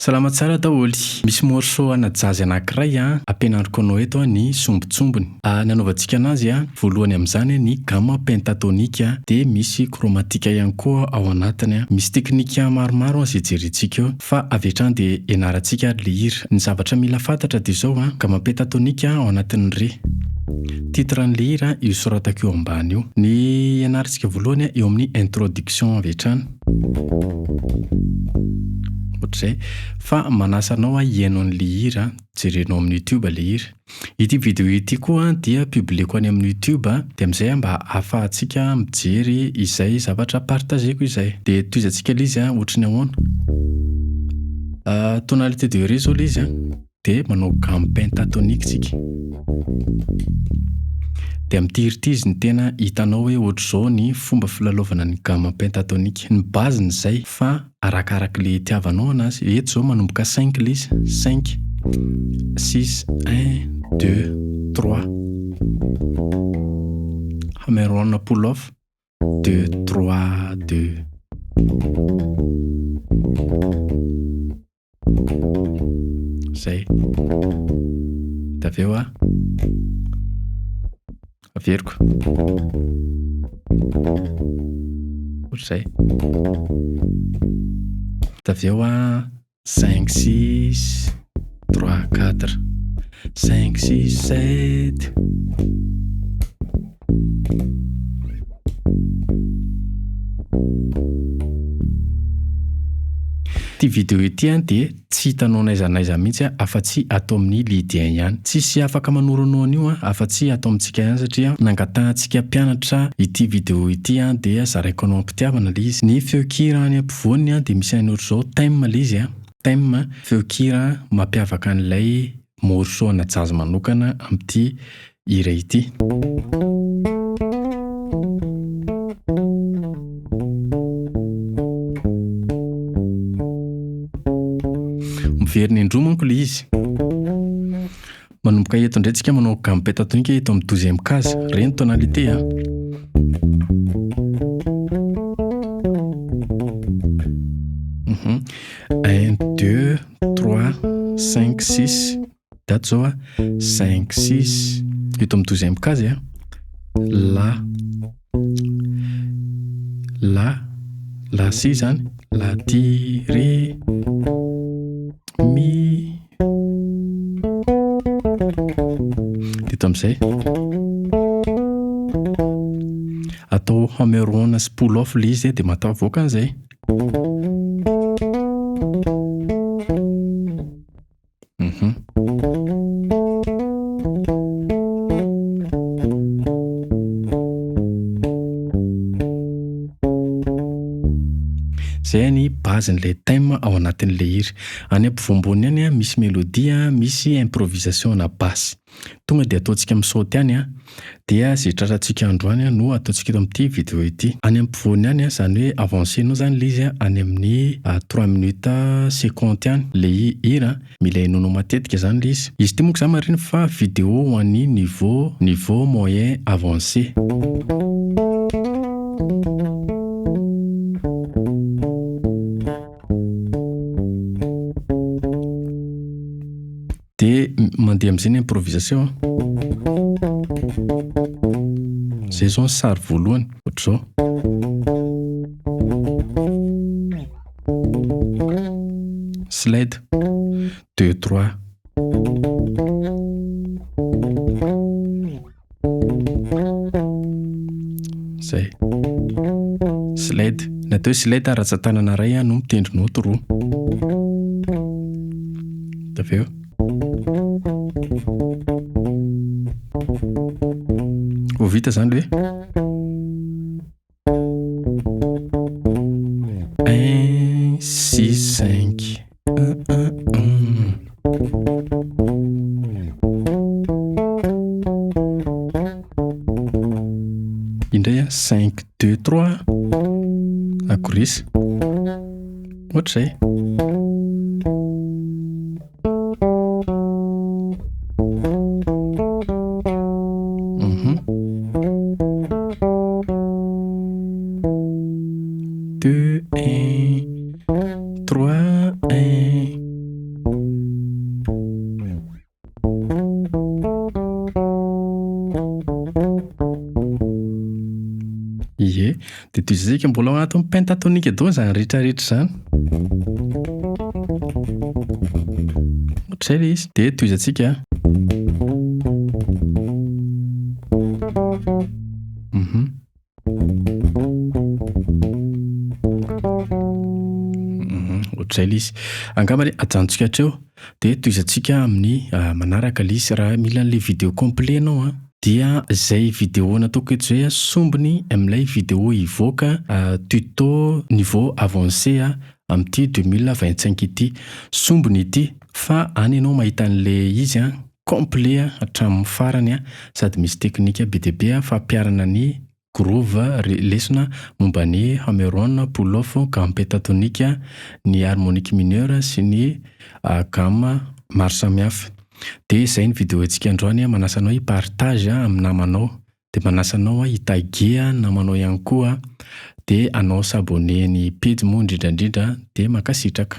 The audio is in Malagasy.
Salama tsara daholo. Misy morceau ana jazz anankiray ampianariko anao eto ny sombintsombiny. Ny anaovantsika anazy, voalohany amin'izany ny gamme pentatonique dia misy chromatique ihany koa ao anatiny. Misy teknika maromaro izay jerentsika eo fa avy hatrany dia ianarantsika ary le hira. Ny zavatra mila fantatra dia izao, gamme pentatonique ao anatin'ny re. Titre an'le hira io soratako io ambany io. Ny ianarantsika voalohany eo amin'ny introduction avy hatrany. Ohatr'izay. Fa manasa anao aho hihaino an'le hira, jerenao amin'ny youtube le hira. Ity video ity koa dia publieko any amin'ny youtube dia amin'izay mba ahafahantsika mijery izay zavatra partageko izay. Dia tohizantsika le izy ohatry ny ahoana. Tonalité de ré zao le izy. Dia manao gamme pentatonique tsika. Dia amin'ity hira ity izy no tena hitanao hoe ohatr'izao ny fomba filalaovana ny gamme pentatonique. Ny base-ny izay fa arakarak'ilay itiavanao anazy. Eto izao manomboka cinq ilay izy, cinq, six, un, deux, trois. Hammer on pull off, deux, trois, deux. Zay. De avy eo a, averiko. Ohatr'izay. De avy eo a, cinq six, trois quatre, cinq six sept. Ity vidéo ity an dia tsy hitanao n'aiza n'aiza mihitsy an afa-tsy ato amin'ny Lydien ihany. Tsisy afaka manoro anao an'io an afa-tsy ato amintsika ihany satria nangatahantsika mpianatra ity vidéo ity an dia zaraiko anao am-pitiavana ilay izy. Ny feon-kira any ampovoany an dia misy an'ny ohatr'izao thème ilay izy an, thème, feon-kira mampiavaka an'ilay morceau ana jazz manokana amin'ity hira ity. Miverina indroa manko ilay izy. Manomboka eto indray tsika manao gamme pentatonique eto amin'ny douzième case. Re ny tonalité a. Un, deux, trois, cinq, six. Daty zao a, cinq, six, eto amin'ny douzième case a, la, la, la si zany, la ti ré mi, de eto amin'izay atao hammer on sy pull off le izy de mahatavoaka an'izay. Zay ny base-n'ilay thème ao anatin'ilay hira. Any ampovoamboany any misy mélodie, misy improvisation ana basse. Tonga dia ataontsika misaoty any an, dia izay tratrantsika androany no ataontsika eto amin'ity vidéo ity. Any ampovoany any an, izany hoe avancer-nao izany ilay izy any amin'ny trois minutes cinquante any ilay hira an, mila henoinao matetika izany ilay izy. Izy ity manko izany marihina fa vidéo ho an'ny niveau niveau moyen avancé. Dia mandeha amin'izay ny improvisation an. Izay izao ny sary voalohany, ohatr'izao. Slide, deux, trois. Zay. Slide. Ny atao hoe slide ratsan-tanana iray no mitendry naoty roa. Dia avy eo. Vao vita izany le hoe. Un, six, cinq. Un, un, un. Indray a, cinq, deux, trois. Akorisa. Ohatr'izay. Deux, un, trois, un. Tohizantsika mbola ao anatin'ny pentatonique daholo izany rehetrarehetra izany. Ohatr'izay ilay izy. Dia tohizantsika. Ohatr'izay ilay izy. Angamba anie ajanontsika hatreo dia tohizantsika amin'ny manaraka ilay izy. Raha mila an'ilay vidéo complet ianao an, dia izay vidéo nataoko eto izay an, sombiny amin'ilay vidéo hivoaka tuto niveau avancé amin'ity 2025 ity. Sombiny ity fa any ianao mahita an'ilay izy an, complet hatramin'ny farany sady misy teknika be dia be fampiharana ny groove, lesona momba ny hammer-on, pull-off, gamme pentatonique, ny harmonique mineure sy ny gamme maro samihafa. Dia izay ny vidéo antsika androany, manasa anao hi-partage amin'ny namanao, dia manasa anao hi-taguer ny namanao ihany koa, dia hanao s'abonner ny pejy moa indrindra indrindra, dia mankasitraka.